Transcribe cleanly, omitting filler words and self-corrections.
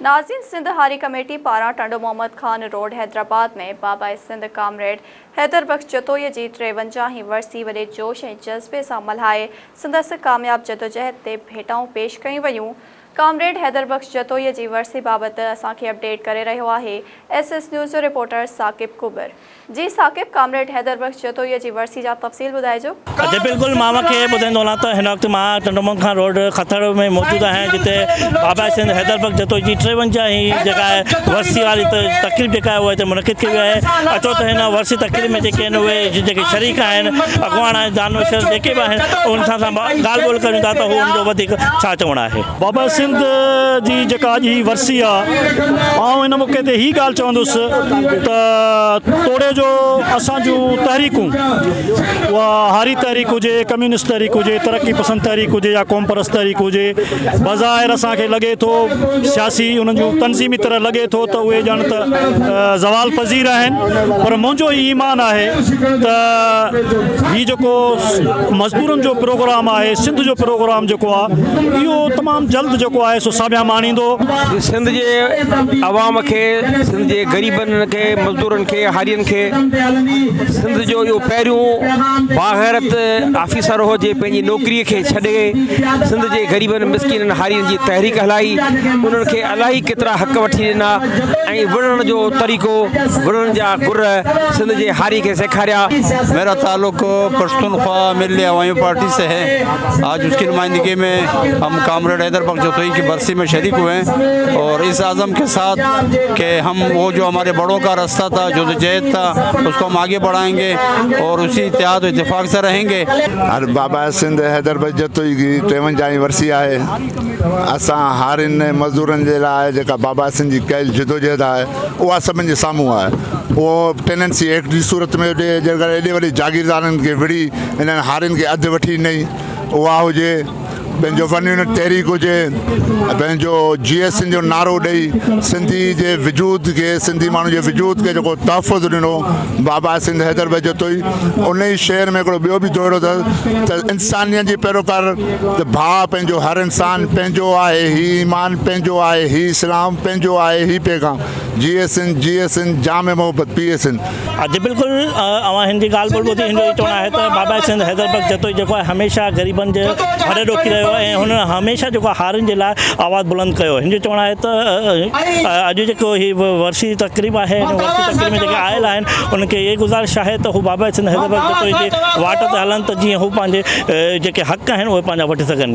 ناظرين سنڌ هاري ڪميٽي پاران ٽنڊو محمد خان روڊ حيدرآباد ۾ باباء سنڌ ڪامريڊ حيدر بخش جتوئي جي ٽيونجاهين ورسي وڏي جوش ۽ جذبي سان ملهائي سندس ڪامياب جدوجهد تي ڀيٽائون پيش ڪيون ويون ڪامريڊ حيدر بخش جتوئي جي ورسي بابت اسان کي اپڊيٽ ڪري رهيو آهي ايس ايس نيوز جو رپورٽر ثاقب ڪٻر جي ثاقب ڪامريڊ حيدر بخش جتوئي جي ورسي جا تفصيل ٻڌائجو. جي بلڪل مان اوهان کي ٻڌائيندو هلان ته هن وقت مان ٽنڊو محمد خان روڊ کٿڙ ۾ موجود آهيان جتي بابا سنڌ حيدر بخش جتوئي جي 53 هين جيڪا آهي ورسي واري تقريب جيڪا آهي اها هتي منعقد ڪئي وئي آهي اچو ته هن ورسي تقريب ۾ جيڪي آهن اهي جيڪي شريڪ آهن اڳواڻ آهن دانشور جيڪي به آهن انهن سان اسان ڳالهه ٻولهه ڪريون ٿا ته هو ان جو وڌيڪ ڇا چوڻ آهي. بابا سنڌ جي جيڪا اڄ هي ورسي آ آئون ان موقعي تي هي ڳالهه چوندس ته توڙي جو اسان جون تحريڪون اها هاري تحريڪ هجي ڪميونسٽ تحريڪ هجي ترقي پسند تحريڪ هجي يا قوم پرست تحريڪ هجي بظاهر اسان کي لڳي ٿو سياسي انهن جون تنظيمي طرح لڳي ٿو ته اهي ڄڻ ته زوال پذير آهن پر منهنجو هي ايمان آهي ته هي جيڪو مزدورن جو پروگرام آهي سنڌ جو پروگرام جيڪو آهي اهو تمام جلد جيڪو آهي سو ساڀيان ماڻيندو. سنڌ جي عوام کي سنڌ جي غريبن کي مزدورن کي هارين کي سنڌ جو اهو پهريون باغيرت آفيسر هو جنهن پنهنجي نوڪري کي ڇڏي سنڌ جي غريبن مسڪينن هارين جي تحريڪ هلائي انهن کي الائي ڪيترا حق وٺي ڏنا ۽ وڙهڻ جو طريقو وڙهڻ جا گر سنڌ جي هاري کي سيکاريا. ميرا تعلق پشتونخوا ملي عوامي پارٽي سي هي آج اس ڪي نمائندگي ۾ هم ڪامريڊ حيدر بخش جتوئي ڪي برسي ۾ شريڪ هئي هين اور اس عزم ڪي ساٿ ڪي هم وو جو هماري بڙو ڪا رسته ٿا جدوجهد ٿا اس ڪو هم آگي بڙهائين گي اور اسي اتحاد و اتفاق سي رهين گي. هر بابا سنڌ حيدر بخش جتوئي جي ٽيونجاهين ورسي آهي. اسان هارين ۽ مزدورن جي لاء جيڪا بابا سنڌ جي ڪيل جدوجهد آهي اها سڀن جي سامهون آهي اهو ٽيننسي ايڪٽ جي صورت ۾ هجي جيڪڏهن ايڏي وڏي جاگيردارن کي وڙهي انهن هارين کي اڌ وٺي ڏنئي اها هجي پنهنجو ون يونٽ تحريڪ هجي پنهنجو جي ايس جو نعرو ڏئي سنڌي جي وجود کي سنڌي ماڻهو جي وجود کي جيڪو تحفظ ڏنو بابا سنڌ حيدر بخش جتوئي ان ئي شعر ۾ هڪڙو ٻيو به دوهڙو اٿس ته انسانيت جي پيروڪار ته ڀاء پنهنجو هر انسان پنهنجو آهي هي ايمان پنهنجو آهي هي اسلام پنهنجو آهي هي پيغام جيئي سنڌ جيئي سنڌ جام محبت پيئي سنڌ. جي بلڪل اوهان هن جي ڳالهه ٻولهه ٻڌي هن جو اهو چوڻ آهي ته باباء سنڌ حيدر بخش جتوئي جيڪو آهي هميشه غريبن جي هڏ ڏوکي رهيو آهي ۽ هن هميشه جيڪو آهي هارين جي لاء آواز بلند ڪيو هن جو چوڻ آهي ته اڄ جيڪو هي ورسي تقريب آهي هن ورسي تقريب ۾ جيڪي آيل آهن انهن کي اهي گذارش آهي ته هو باباء سنڌ حيدر بخش جتوئي جي واٽ تي هلن ته جيئن هو پنهنجي جيڪي حق آهن اهي پنهنجا وٺي سگهن.